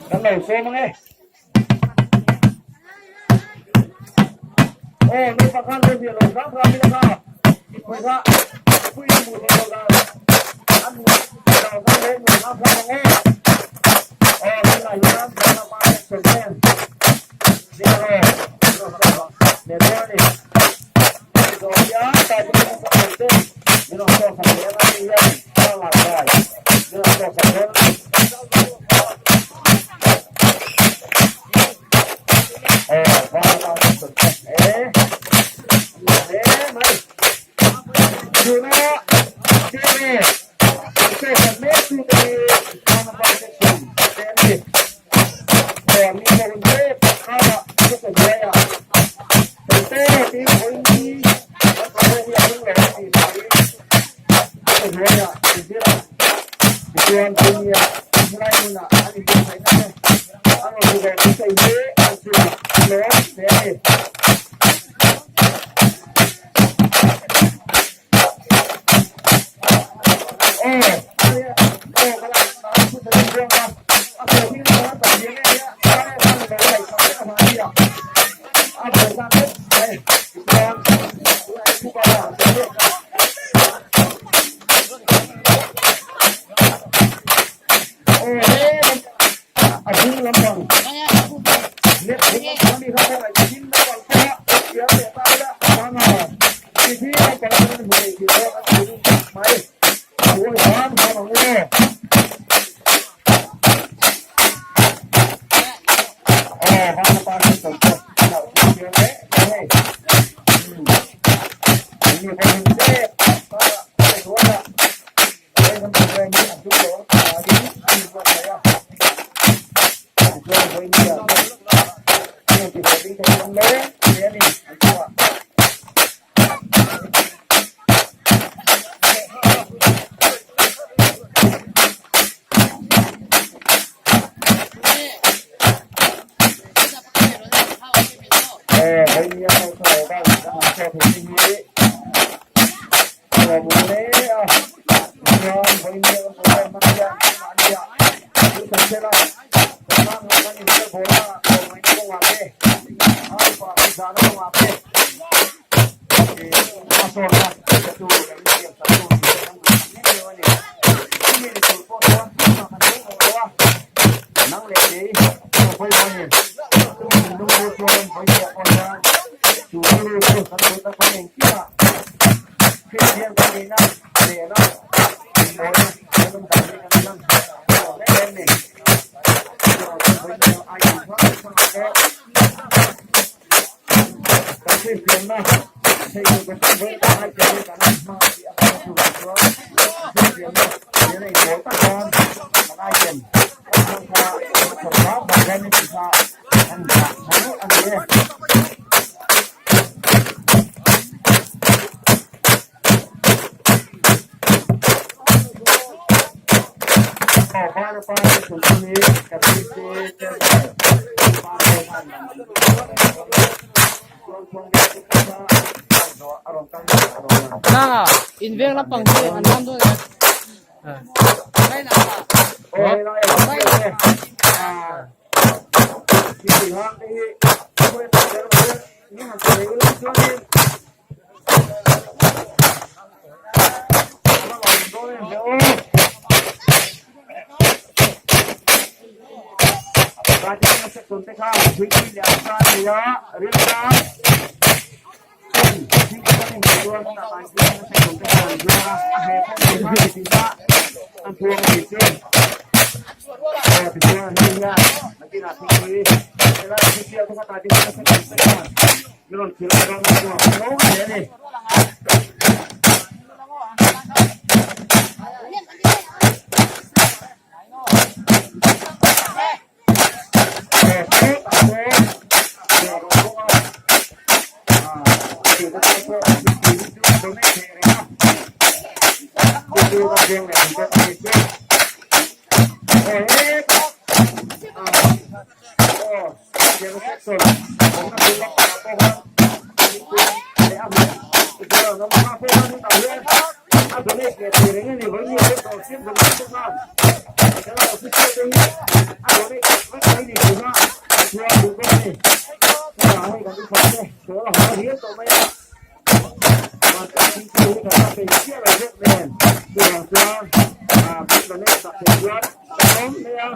Kan lo sawm ang e. Aw naupang khan lo hliah lo hram hram ila kha pawisa pui na hmuh theih loh dan an hmuh dan khan lo hmu hram hram ang e. Aw tunah hian Vanapa section ten Nanga in veng lampang hi an lam dawn em? ni tuna chuan duh bawk a ni. Hetah hei kan upa te chawl a haw hial tawh mai a, mahse thingpui hi kan la peih chiah lo bawk nen chuvang chuan kan donate tak thei chuan ka lawm hle a.